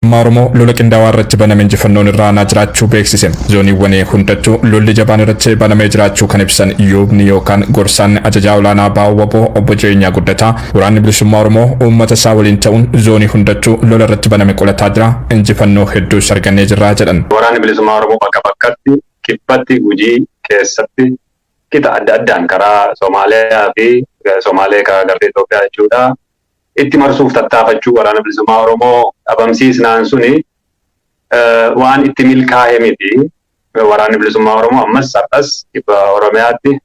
Bilisummaa Oromoo lola qindaawaa irratti baname injifannoon irra aanaa jiraachuu beeksise. Zooniiwwan hundattuu lolli jabaan irratti banamee jiraachuu kan ibsan yuubni yookaan gorsaan ajajaa olaanaa ABO-WBO Obbo Jireenyaa Guddataa, Waraanni Bilisummaa Oromoo uummata isaa waliin ta'uun zoonii hundattuu lola irratti baname qolataa jira, injifannoo hedduus argannee jirra jedhan. Waraanni Bilisummaa Oromoo bakka bakkatti, Kibbatti, Gujii keessatti qixa adda addaan karaa Somaaliyaa fi Somaalee karaa gartee Itoophiyaa jechuudha. Itti marsuuf tattaafachuu Waraana Bilisummaa Oromoo dhabamsiisnaan suni waan itti milkaa'e miti. Waraanni Bilisummaa Oromoo ammas har'as Kibba Oromiyaatti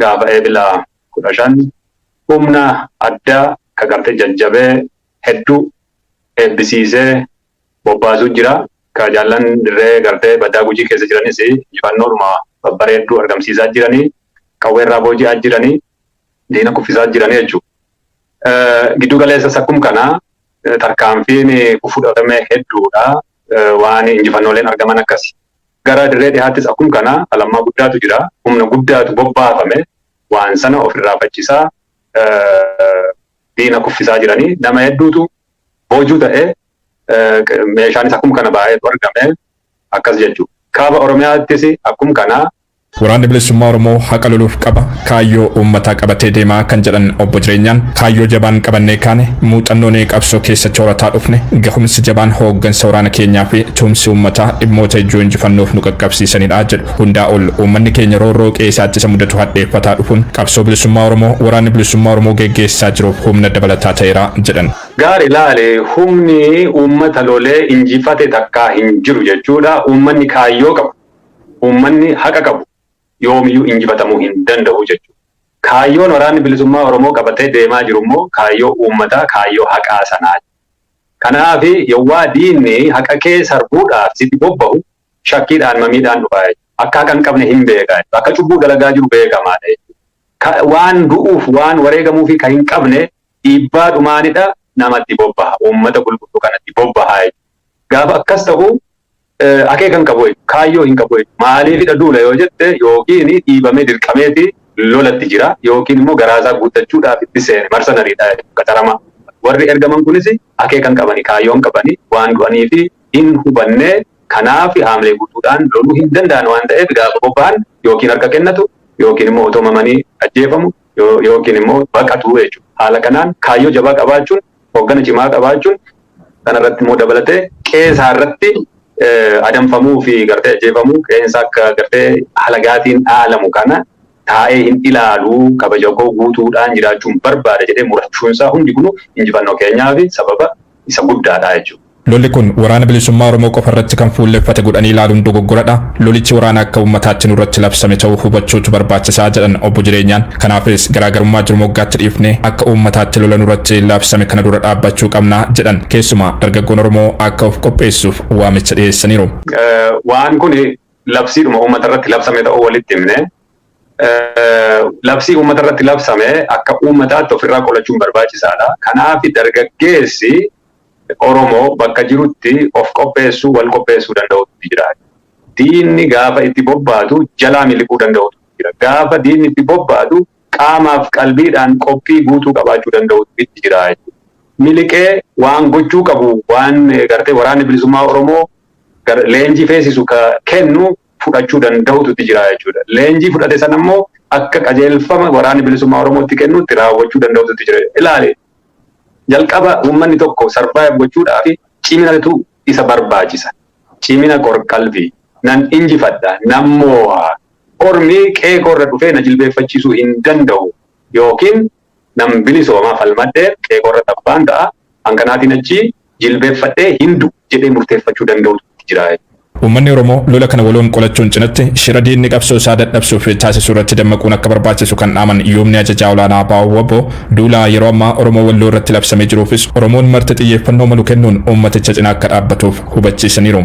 gaafa Eebila 15 humna addaa ka gartee jajjabee hedduu eebbisiisee bobbaasuu jira. Ka jaallan dirree gartee baddaa Gujii keessa jiranis injifannoodhuma babbareedduu argamsiisaa jiranii, qawwee irraa booji'aa jiranii, diina kuffisaa jiranii jechuudha. Giddu galeessas akkum kana tarkaanfiin fudhatame hedduudha. Waan injifannooleen argaman akkasi. Gara dirree dhihaattis akkum kana falammaa guddaatu jira. Humna guddaatu bobbaafame waan sana ofirraa faccisaa diina kuffisaa jiranii nama hedduutu boojuu ta'ee meeshaanis akkum kana baay'eetu argame akkas jechuudha. Kaaba Oromiyaattis akkum kana. Waraanni Bilisummaa Oromoo haqa loluuf qaba, kaayyoo uummataa qabatee deema kan jedhan Obbo Jireenyaan, kaayyoo jabaan qabannee kaane, muuxannoon qabsoo keessatti horataa dhufne, gahumsi jabaan hooggansa waraana keenyaa fi tumsi uummataa dhimmoota ijoo injifannoof nu qaqqabsiisanidha jedhu. Hundaa ol uummanni keenya roorroo qe'ee isaatti isa mudatu hadheeffataa dhufuun qabsoo bilisummaa Oromoo Waraanni Bilisummaa Oromoo geggeessaa jiruuf humna dabalataa ta'eera jedhan. Gaari laali humni uummata lolee injifate takkaa hin jiru jechuudha. Uummanni kaayyoo qabu, uummanni haqa qabu yoomiyyuu injifatamuu hin danda'u jechuudha. Kaayyoon Waraanni Bilisummaa Oromoo qabatee deemaa jiru immoo kaayyoo uummataa, kaayyoo haqaa sanaa. Kanaaf yowwaa diinni haqa kee sarbuudhaaf sitti bobbahu shakkiidhaan mamiidhaan dhufaa jechuudha. Akka haqa hin qabne hin beekaa jechuudha. Akka cubbuu dalagaa jiru beekamaadha jechuudha. Waan du'uuf waan wareegamuufi ka hin qabne dhiibbaa dhumaanidha namatti bobbaha. Uummata qulqulluu kanatti bobbaha jechuudha. Gaafa akkas ta'u akeeka hin qabu jechuudha. Kaayyoo hin qabu jechuudha. Maaliifidha duula yoo jette yookiin dhiibamee dirqameeti lolatti jira yookiin immoo garaasaa guuttachuudhaaf itti seene marsanariidha jechuudha. Qaxaramaa. Warri ergaman kunis akeeka hin qabani, kaayyoo hin qabani, waan du'aniifi hin hubanne kanaaf haamlee guutuudhaan loluu hin danda'an waan ta'eef gaafa bobba'an yookiin harka kennatu yookiin immoo otoo mamanii ajjeefamu yookiin immoo baqatu jechuudha. Haala kanaan kaayyoo jabaa qabaachuun, hooggana cimaa qabaachuun kanarratti immoo dabalatee qe'ee irratti adamfamuu fi gartee ajjeefamuu qe'eensa akka gartee halagaatiin dhaalamu kana taa'ee hin ilaalu kabaja koo guutuudhaan jiraachuun barbaada jedhee murachuunsaa hundi kunu injifannoo keenyaa fi sababa isa guddaadha jechuudha. Lolli kun Waraana Bilisummaa Oromoo qofa irratti kan fuulleffate godhanii ilaaluun dogoggoradha. Lolichi waraana akka uummataatti nurratti labsame ta'uu hubachuutu barbaachisaa jedhan Obbo Jireenyaan. Kanaafis garaagarummaa jiru moggaatti dhiifnee akka uummataatti lola nurratti labsame kana dura dhaabbachuu qabna jedhan. Keessumaa dargaggoon Oromoo akka of qopheessuuf waamicha dhiyeessaniiru. Waan kun labsiidhuma uummata irratti labsame ta'uu walitti himne. Labsii uummata irratti labsame akka uummataatti ofirraa qolachuun barbaachisaadha. Kanaaf dargaggeessi Oromoo bakka jirutti of qopheessuu, wal qopheessuu danda'utu jira. Diinni gaafa itti bobbaatu jalaa miliquu danda'utu jira. Gaafa diinni itti bobbaatu qaamaaf qalbiidhaan qophii guutuu qabaachuu danda'utu itti jira. Miliqee waan gochuu qabu waan gartee Waraanni Bilisummaa Oromoo leenjii feesisu ka kennu fudhachuu danda'utu itti jira jechuudha. Leenjii fudhate sana immoo akka qajeelfama Waraanni Bilisummaa Oromoo itti kennutti raawwachuu danda'utu itti jira. Ilaali jalqaba uummanni tokko sarvaayiv gochuudhaaf ciminatu isa barbaachisa. Cimina qorqalbii nan injifadha, nan moo'a, ormi qe'ee koorra dhufee na jilbeeffachiisuu hin danda'u yookiin nan bilisoomaa falmadhee qe'ee koorra abbaan ta'a hankanaatiin achi jilbeeffadhee hin du'u jedhee murteeffachuu danda'utu jira. Uummanni Oromoo lola kana waloon qolachuun cinatti shira diinni qabsoo isaa dadhabsuuf taasisu irratti dammaquun akka barbaachisu kan dhaaman Yuubni Ajajaa Olaanaa ABO-wbo duula yeroo ammaa Oromoo Walloo irratti labsamee jiruufis Oromoon marti xiyyeeffannoo malu kennuun uummaticha cinaa akka dhaabbatuuf hubachiisaniiru.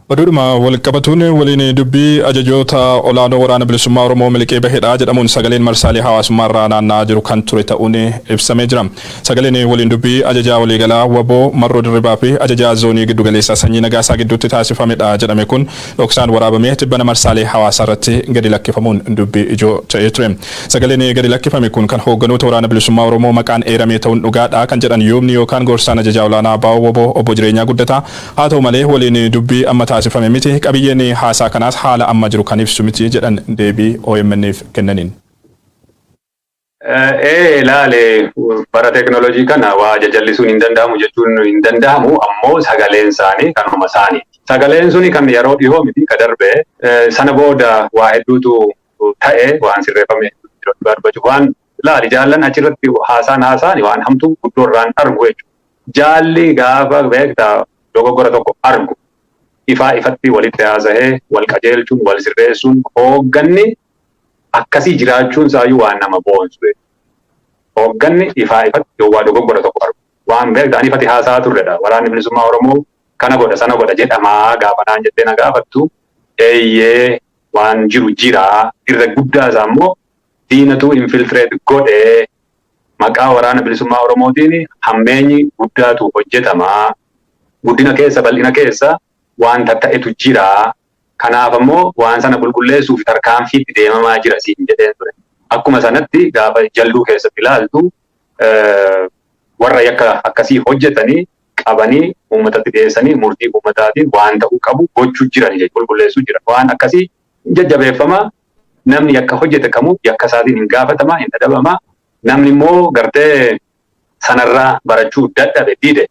Oduudhuma wal qabatuun waliin dubbii ajajoota olaanoo Waraana Bilisummaa Oromoo miliqee bahedha jedhamuun sagaleen marsaalee hawaasummaa irraa naanna'aa jiru kan ture ta'uun ibsamee jira. Sagaleen waliin dubbii ajajaa waliigalaa wbo Marroo Dirribaa fi ajajaa zoonii giddugaleessaa Sanyii Nagaasaa gidduutti taasifamedha jedhame kun dhoksaan waraabamee tibbana marsaalee hawaasaa irratti gadi lakkifamuun dubbii ijoo ta'ee ture. Sagaleen gadi lakkifame kun kan hoogganoota Waraana Bilisummaa Oromoo maqaan eeramee ta'uun dhugaadha kan jedhan Yuubni yookaan gorsaan ajajaa olaanaa Abo-wbo Obbo Jireenyaa Guddataa, haa ta'u malee waliin dubbii amma taasifame miti, qabiyyeen haasaa kanaas haala amma jiru kan ibsu miti jedhan deebii OMN'f kennaniin. Ee ilaale, bara teekinooloojii kana waa jajallisuun hin danda'amu jechuun hin danda'amu, ammoo sagaleen isaanii kanuma isaaniiti. Sagaleen suni kan yeroo dhihoo miti, ka darbe. Sana booda waa hedduutu ta'e, waan sirreeffame dhugaa dubbachuu. Waan ilaali, jaallan achirratti haasaan haasaan waan hamtuu guddoo irraan argu jechuudha. Jaalli gaafa beektaa dogoggora tokko argu ifaa ifatti walitti haasa'ee wal qajeelchuun, wal sirreessuun, hoogganni akkasii jiraachuun isaayyuu waan nama boonsu. Hoogganni ifaa ifatti yoo waa dogoggora tokko argu. Waan beektaa ani ifatti haasa'aa turredha. Waraanni Bilisummaa Oromoo kana godha, sana godha jedhamaa gaafa naan jettee na gaafattu, eeyyee, waan jiru jira, irra guddaa isaa immoo diinatu infiltrate godhee maqaa Waraana Bilisummaa Oromootiin hammeenyi guddaatu hojjetama. Guddina keessa, bal'ina keessa waan tatta'etu jira. Kanaaf ammoo waan sana qulqulleessuuf tarkaanfiitti deemamaa jira siin jedheen ture. Akkuma sanatti gaafa Jalduu keessatti ilaaltu, warra yakka akkasii hojjetanii qabanii uummatatti dhiyeessanii murtii uummataatiin waan ta'uu qabu gochuu jiran jechuudha, qulqulleessuu jira. Waan akkasii jajjabeeffama. Namni yakka hojjete kamuu yakka isaatiin hin gaafatama, hin adabama. Namni immoo gartee sanarraa barachuu dadhabe, dide,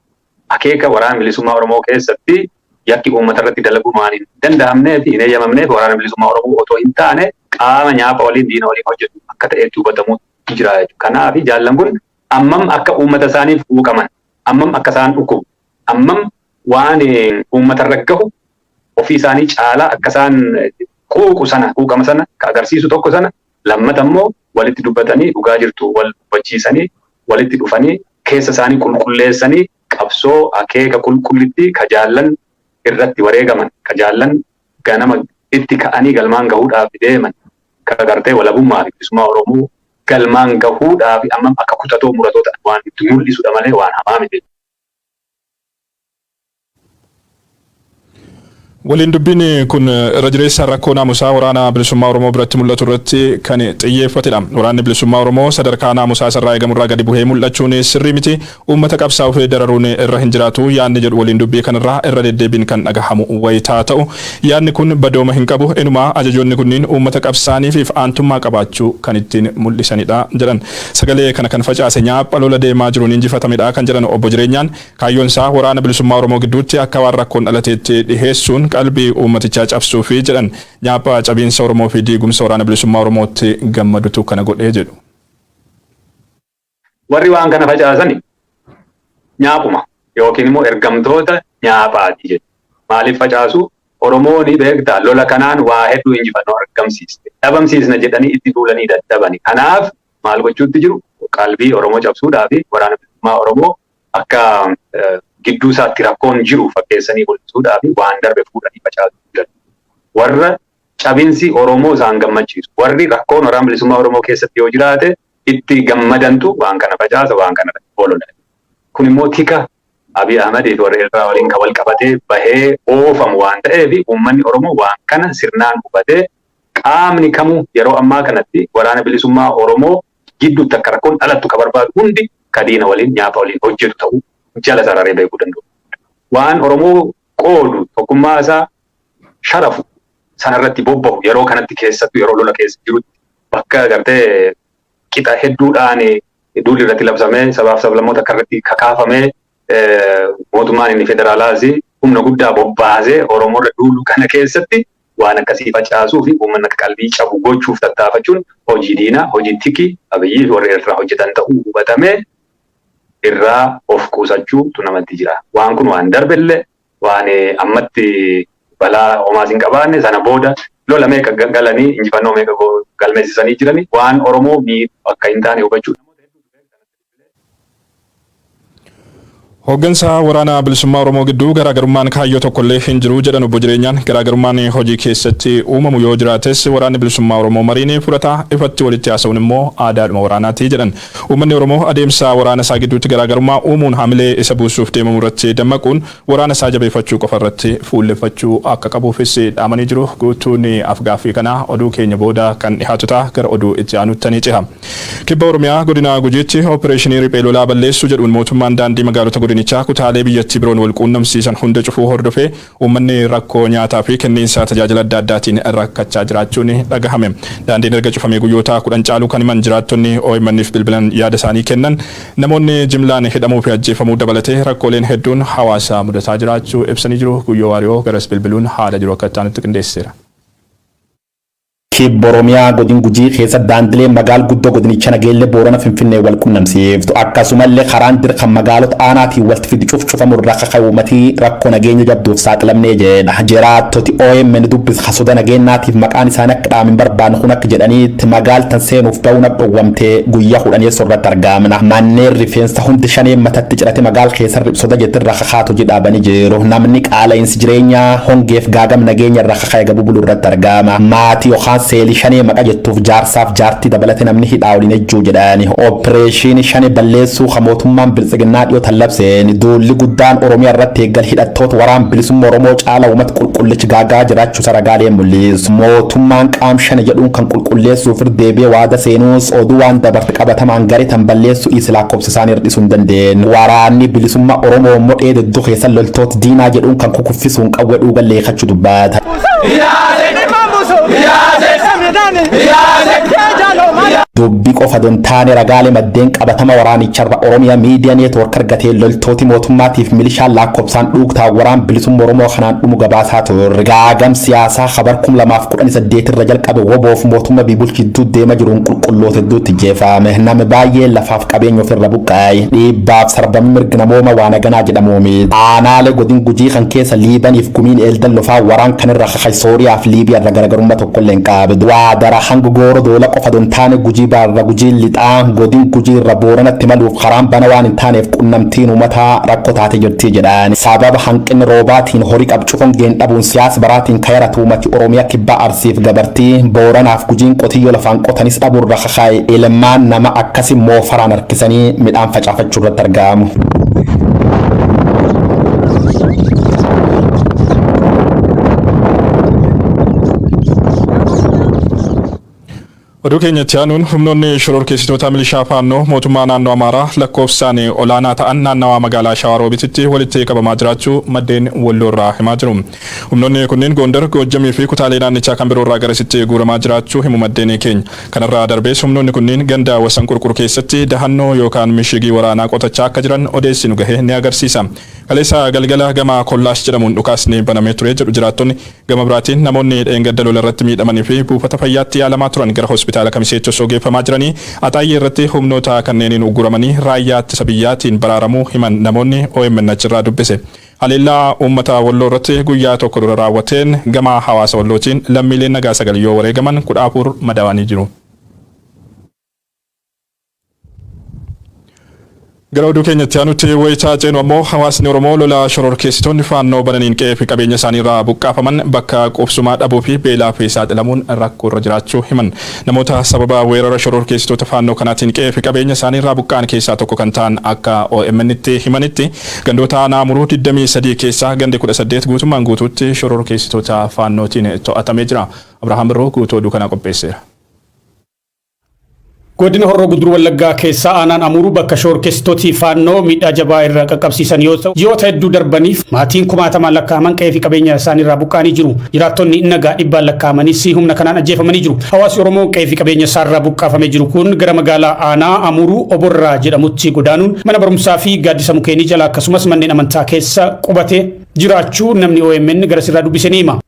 akeeka Waraana Bilisummaa Oromoo keessatti yakki uummata irratti dalaguun waan hin danda'amneef, hin eeyyamamneef, Waraana Bilisummaa Oromoo otoo hin taane qaama nyaapa waliin, diina waliin hojjetu akka ta'etti hubatamuu jira jechuudha. Kanaaf jaallan kun ammam akka uummata isaaniif quuqaman, ammam akka isaan dhukkubu, ammam waan uummata irra gahu ofii isaanii caalaa akka isaan quuqu sana, quuqama sana ka agarsiisu tokko sana. Lammata immoo walitti dubbatanii, dhugaa jirtu wal hubachiisanii, walitti dhufanii, keessa isaanii qulqulleessanii, qabsoo akeeka qulqullitti ka jaallan irratti wareegaman, ka jaallan ganama itti ka'anii galmaan gahuudhaaf deeman, ka gartee walabummaa fi bilisummaa Oromoo galmaan gahuudhaaf ammam akka kutatoo muratoo ta'an waan itti mul'isudha malee waan hamaa miti. Waliin dubbiin kun irra jireessaan rakkoo naamusaa Waraana Bilisummaa Oromoo biratti mul'atu irratti kan xiyyeeffatedha. Waraanni Bilisummaa Oromoo sadarkaa naamusaa isarraa eegamurraa gadi buhee mul'achuun sirrii miti. Uummata qabsaa'uuf dararuun irra hin jiraatu yaadni jedhu waliin dubbii kanarraa irra deddeebiin kan dhagahamu wayitaa ta'u, yaadni kun badooma hin qabu. Inumaa ajajoonni kunniin uummata qabsaa'aniifiif aantummaa qabaachuu kan ittiin mul'isanidha jedhan. Sagalee kana kan facaase nyaapha lola deemaa jiruun injifatamedha kan jedhan Obbo Jireenyaan, kaayyoon isaa Waraana Bilisummaa Oromoo gidduutti akka waan rakkoon dhalateetti dhiheessuun qalbii uummatichaa cabsuufi jedhan. Nyaapha cabiinsa Oromoo fi diigumsa Waraana Bilisummaa Oromootti gammadutu kana godhe jedhu. Warri waan kana facaasani nyaaphuma yookiin immoo ergamtoota nyaaphaati jechuudha. Maaliif facaasu? Oromooni beektaa lola kanaan waa hedduu injifannoo argamsiiste. Dhabamsiisna jedhanii itti duulanii dadhabani. Kanaaf maal gochuutti jiru? Qalbii Oromoo cabsuudhaa fi Waraana Bilisummaa Oromoo akka gidduu isaatti rakkoon jiru fakkeessanii mul'isuudhaa fi waan darbe fuudhanii facaasuu jiran. Warra cabinsi Oromoo isaan gammachiisu, warri rakkoon Waraana Bilisummaa Oromoo keessatti yoo jiraate itti gammadantu waan kana facaasa, waan kana olola. Kun immoo tika Abiy Ahmed fi warra Eertiraa waliin kan wal qabatee bahee oofamu waan ta'eef, uummanni Oromoo waan kana sirnaan hubatee, qaamni kamuu yeroo ammaa kanatti Waraana Bilisummaa Oromoo gidduutti akka rakkoon dhalattu ka barbaadu hundi ka diina waliin, nyaapa waliin hojjetu ta'uu jala sararee beekuu danda'u. Waan Oromoo qoodu, tokkummaa isaa sharafu sanarratti bobba'u yeroo kanatti, keessattuu yeroo lola keessa jirutti, bakka gartee qixa hedduudhaan duulli irratti labsamee, sabaaf sablammoota akka irratti kakaafamee, mootummaan inni federaalaas humna guddaa bobbaasee Oromoo irra duulu kana keessatti waan akkasii facaasuu fi uummanni akka qalbii cabu gochuuf tattaafachuun hojii diinaa, hojii tiki Abiyyii fi warra Eertiraa hojjetan ta'uu hubatamee irraa of qusachuutu namatti jira. Waan kun waan darbellee, waan ammatti balaa homaas hin qabaanne, sana booda lola meeqa galanii injifannoo meeqa galmeessisanii jiranii, waan Oromoo miidhu akka hin taane hubachuu. Hooggansa Waraana Bilisummaa Oromoo gidduu garaagarummaan kaayyoo tokkollee hin jiru jedhan Obbo Jireenyaan. Garaagarummaan hojii keessatti uumamu yoo jiraates Waraanni Bilisummaa Oromoo mariin furata, ifatti walitti haasa'uun immoo aadaadhuma waraanaati jedhan. Uummanni Oromoo adeemsa waraana isaa gidduutti garaagarummaa uumuun hamilee isa buusuuf deemamu irratti dammaquun waraana isaa jabeeffachuu qofa irratti fuulleffachuu akka qabuufis dhaamanii jiru. Guutuun afgaaffii kanaa oduu keenya booda kan dhihaatu ta'a. Gara oduu itti aanutti ni ceha. Kibba Oromiyaa godina Gujiitti opereeshinii riphee lolaa balleessuu jedhuun mootummaan daandii magaalota godinichaa kutaalee biyyattii biroon wal quunnamsiisan hunda cufuu hordofee uummanni rakkoo nyaataa fi kenniinsa tajaajila adda addaatiin rakkachaa jiraachuun dhagahame. Daandiin erga cufamee guyyoota 10 caaluu kan himan jiraattonni OMN'f bilbilan yaada isaanii kennan, namoonni jimlaan hidhamuu fi ajjeefamuu dabalatee rakkooleen hedduun hawaasa mudataa jiraachuu ibsanii jiru. Guyyoo Waariyoo garas bilbiluun haala jiru akka itti aanutti qindeesseera. Kibba Oromiyaa godin Gujii keessa daandileen magaal guddoo godinicha Nageellee Boorana Finfinnee wal qunnamsiiftu akkasumallee karaan dir kan magaalota aanaatiin walti fidi cuf cufamu irra kaka'e uummatii rakkoo nageenya jabduuf saaxilamnee jedha. Jiraattoti OMN dubbis ka soda nageennaatiif maqaan isaanii akka dhaamu hin barbaanne kun akka jedhaniitti magaal tan seenuuf ba'uun akka dhowwamte guyyaa kudhaneessoo irratti argamna. Manneen rifeensa hundi shaneen matatti cirate magaal keessa ribsoda jette irra kakaatu hojii dhaabanii jiru. Namni qaala'insi jireenyaa hongeef gaagam nageenya irra kaka'e gabubulu irratti argama. Maatii yookaan seelii shanee maqa jettuuf jaarsaaf jaartii dabalate namni hidhaa waliin ejjuu jedhani. Opereeshinii shane balleessuu ka mootummaan biltsiginnaa dhiyoo tan labseen duulli guddaan Oromiyaa irratti eeggal hidhattoota waraan bilisumma Oromoo caala uummata qulqullichi gaagaa jiraachuu isa ragaaleen mul'isu. Mootummaan qaam shane jedhuun kan qulqulleessuuf irra deebi'ee waada seenuus oduu waan dabarte qabatamaan garee tan balleessuu dhiise lakkoofsa isaanii hir'isuu hin dandeenye. Waraanni bilisummaa Oromoo immoo dheeda hedduu keessa loltoota diinaa jedhuun kan kukuffisuun qawwee dhuugan leekachuu dubbata. Dubbii qofa don taane ragaalee maddeen qabatama waraanicharra Oromiyaa Miidiyaa Neetwoork argatee loltooti mootummaatiif milishaan lakkoofsaan dhuugtaa waraan bilisummaa Oromoo kanaan dhumu gabaasaa turre. Gaagam siyaasaa kabar 2018 irra jalqabe woboof mootummaa bibulchidduu deema jiruun qulqulloota hedduutti jeefame. Namni baay'een lafaaf qabeenya ofirra buqqaa'e. Dhiibbaaf sarbamni mirga namooma waan haganaa jedhamu miti. Aanaalee godin Gujii kan keessa Liibaniif gumiin eeldan lofaa waraan kanirra kakay Sooriyaa fi Liibiyaa irra garaagarummaa tokkollee hin qabdu. Waa dara hanga gooro doola qofa don taane Gujii baarra Gujii lixaa godin Gujii irra Booranatti maluuf karaan bana waan hin taaneef qunnamtiin uummataa rakkoo taate jirti jedhan. Sababa hanqinni roobaatiin horii qabcu hongeen dhabuun siyaasa baraatiin kayaratu uummati Oromiyaa kibbaa Arsiif gabartii Booranaaf Gujiin qotiyyoo lafaan qotanis dhabuurra kakaa'e ilmaan nama akkasi moofaraan harkisanii midhaan facaafachuu irratti argamu. Oduu keenyatti aanuun humnoonni shororkeessitoota milishaa faannoo mootummaa naannoo Amaaraa lakkoofsaan olaanaa ta'an naannawaa magaalaa Shawaroobititti walitti qabamaa jiraachuu maddeen Walloo irraa himaa jiru. Humnoonni kunneen Gondar, Goojjamii fi kutaalee naannichaa kan biroo irraa garasitti guuramaa jiraachuu himu maddeen keenya. Kanarraa darbees humnoonni kunneen ganda wasan qurqur keessatti dahannoo yookaan mishigii waraanaa qotachaa akka jiran odeessi nu gahe ni agarsiisa. Kaleessa galgala gama Kollaash jedhamuun dhukaasni banamee ture jedhu jiraattonni. Gama biraatiin namoonni dheengadda lola irratti miidhamanii fi buufata fayyaatti yaalamaa turan gara hospitaala Kamiseetti osoo geeffamaa jiranii Axaayyee irratti humnoota kanneeniin ugguramanii raayyaa ittisa biyyaatiin baraaramuu himan namoonni OMN achirraa dubbise. Haleellaa uummata Walloo irratti guyyaa tokko dura raawwateen gama hawaasa Wallootiin lammiileen nagaa 9 yoo wareegaman 14 madaawanii jiru. Gara oduu keenyatti aanutti wayitaa ceenu ammoo hawaasni Oromoo lola shororkeessitoonni faannoo bananiin qe'ee fi qabeenya isaanii irraa buqqaafaman bakka qubsumaa dhabuu fi beelaa fi saaxilamuun rakkoo irra jiraachuu himan. Namoota sababa weerara shororkeessitoota faannoo kanaatiin qe'ee fi qabeenya isaanii irraa buqqa'an keessaa tokko kan ta'an akka OMN'tti himanitti gandoota aanaa Amuruu 23 keessaa gandi 18 guutummaan guutuutti shororkeessitoota faannootiin to'atamee jira. Abrahaam Birruu guutuu oduu kanaa qopheesseera. Godina Horroo Guduruu Wallaggaa keessaa aanaan Amuruu bakka shororkeessitooti faannoo miidhaa jabaa irra qaqqabsiisan yoo ta'u, ji'oota hedduu darbaniif maatiin kumaatamaan lakkaa'aman qe'ee fi qabeenya isaanii irraa buqqa'anii jiru. Jiraattonni nagaa dhibbaan lakkaa'amanis humna kanaan ajjeefamanii jiru. Hawaasi Oromoo qe'ee fi qabeenya isaa irraa buqqaafamee jiru kun gara magaalaa aanaa Amuruu Oborraa jedhamutti godaanuun mana barumsaa fi gaaddisa mukeenii jala akkasumas manneen amantaa keessa qubate jiraachuu namni OMN gara sirraa dubbise ni hima.